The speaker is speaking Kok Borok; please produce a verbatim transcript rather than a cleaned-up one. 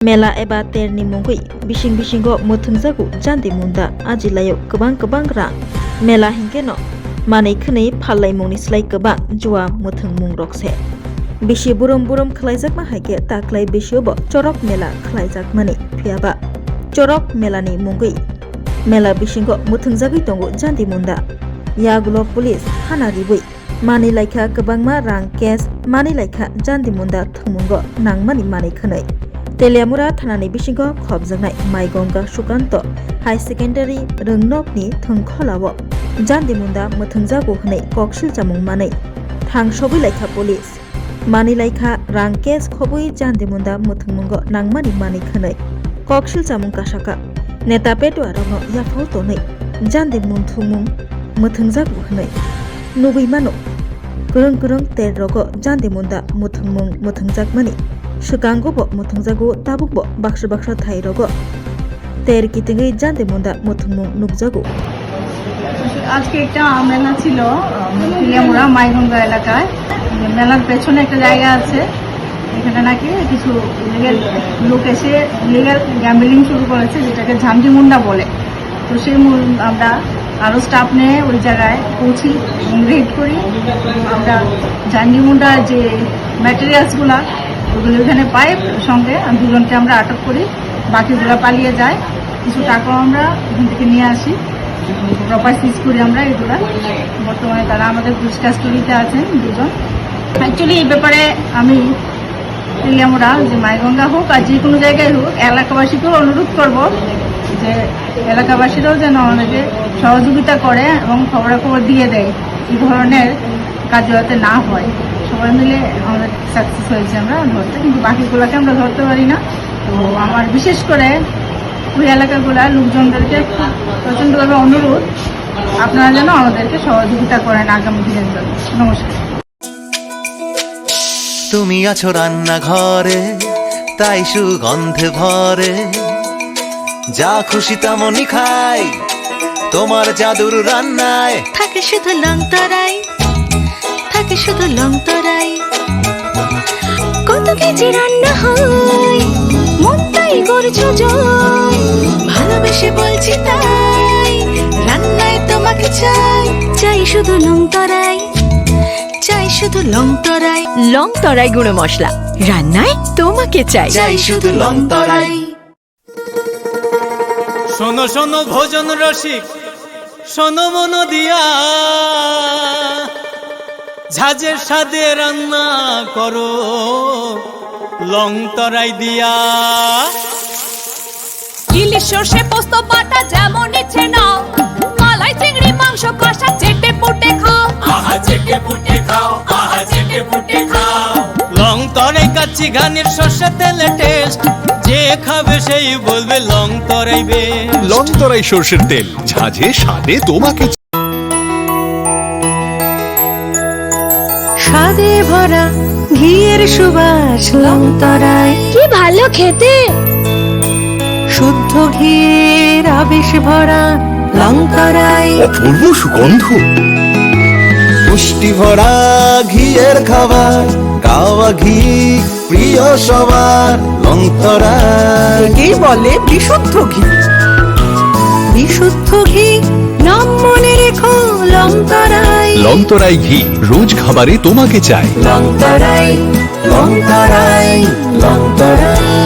Mela eba terni mungwi bising bisingo mwthwngjago Jandi Munda, ajilaio kwbang kwbang rang. Mela hinkhe no manwi khwnwi phallaimungni slai kwbang jua mwthwngmung rok se. Bisi burum burum khlaijakma hai khe taklai bisiobo chorok mela khlaijakmani, phiyaba chorok melani mungwi mela bisingo mwthwngjagwi tongo Jandi Munda. Yagulo police hana ribwi manwi laikha kwbangma rang cash, manwi laikha Jandi Munda thwngmungo nangmani manwi khwnwi. Teliamura thanani bisingo khopjaknai Maigonga Sukanto High Secondary rwngnokni thwngkholao Jandi Munda mwthwngjago hwnwi koksil chamung manwi thang sogwi laikha police. Manwi laikha rang cash khobwi Jandi Munda mwthwngmungo nangmani manwi khwnwi koksil chamung kasaka. Neta petuarokno yaphao tonwi Jandi Munda thwngmung mwthwngjago hwnwi nugwi mano. Kwrwng kwrwng ter rogo Jandi Munda mwthwngmung mwthwngjakmani swkango bo mwthwngjago, tabuk bo baksa baksa thai rogo ter kitingwi Jandi Munda mwthwngmung nukjago. আজকে একটা মেলা ছিল, আহ, তেলিয়ামুড়া মাইগঙ্গা এলাকায়। মেলার পেছনে একটা জায়গা আছে, এখানে নাকি কিছু ইলিগাল লোক এসে ইলিগাল গ্যাম্বলিং শুরু করেছে, যেটাকে ঝান্ডি মুন্ডা বলে। তো সেই মূল আমরা আরও স্টাফ নিয়ে ওই জায়গায় পৌঁছি এবং রেড করি। আমরা ঝান্ডি মুন্ডার যে ম্যাটেরিয়ালসগুলা, ওগুলো ওখানে পাই, সঙ্গে দুজনকে আমরা আটক করি। বাকিগুলা পালিয়ে যায়। কিছু টাকাও আমরা ওখান থেকে নিয়ে আসি, প্রপার সিজ করি আমরা এগুলা। বর্তমানে তারা আমাদের পুলিশ কাস্টডিতে আছেন দুজন। অ্যাকচুয়ালি এই ব্যাপারে আমি তেলিয়ামুড়া, যে মাইগঙ্গা হোক আর যে কোনো জায়গায় হোক, এলাকাবাসীকেও অনুরোধ করব যে এলাকাবাসীরাও যেন আমাদেরকে সহযোগিতা করে এবং খবরাখবর দিয়ে দেয়, এই ধরনের কাজ যাতে না হয়। সবাই মিলে আমাদের সাকসেস হয়েছে আমরা ধরতে, কিন্তু বাকিগুলোকে আমরা ধরতে পারি না। তো আমার বিশেষ করে ওই এলাকাগুলোর লোকজনদেরকে প্রচণ্ডভাবে অনুরোধ, আপনারা যেন আমাদেরকে সহযোগিতা করেন আগামী দিনের জন্য। নমস্কার। তুমি আছো রান্নাঘরে, তাই সুগন্ধে ভরে। যা খুশি তেমনই খাই, তোমার জাদুর রান্নায়। থাকে শুধু লং তরাই, থাকে শুধু লং তরাই। কত কেজি রান্না হয়, মন তাই করছো জয়। ভালোবেসে বলছি তাই, রান্নায় তোমাকে চাই। চাই শুধু লং তরাই, চাই শুধু লং তরাই। লং তরাই গুঁড়ো মশলা, রান্নায় তোমাকে চাই। চাই শুধু লং তরাই। শোনো শোনো ভোজন রসিক, শোনো মন দিয়া, ঝাঁঝের স্বাদে রান্না করো লং তরাই দিয়া। ইলিশ সর্ষে পোস্ত বাটা যেমন ইচ্ছে নাও, মালাই চিংড়ি মাংস কষা চেটে পুটে খাও। আহা চেটে পুটে খাও, আহা চেটে পুটে খাও। লং তরাই কাচ্চি ঘানির সর্ষে তেলে টেস্ট, যে খাবে সেই বলবে লং তরাই বেস্ট। লং তরাই সর্ষের তেল, ঝাঁঝে স্বাদে তোমাকে। স্বাদে ভরা ঘিয়ের সুবাস লং তরাই। কি ভালো খেতে। শুদ্ধ ঘিয়ের আবেশ ভরা লং তরাই। অপূর্ব সুগন্ধ। পুষ্টি ভরা ঘিয়ের খাবার, গাওয়া ঘি প্রিয় সবার লং তরাই। একেই বলে বিশুদ্ধ ঘি। বিশুদ্ধ ঘি, নাম মনে রেখো লং তরাই। লং তরাই ঘি, রোজ খাবারে তোমাকে চাই। লং তরাই, লং তরাই, লং তরাই।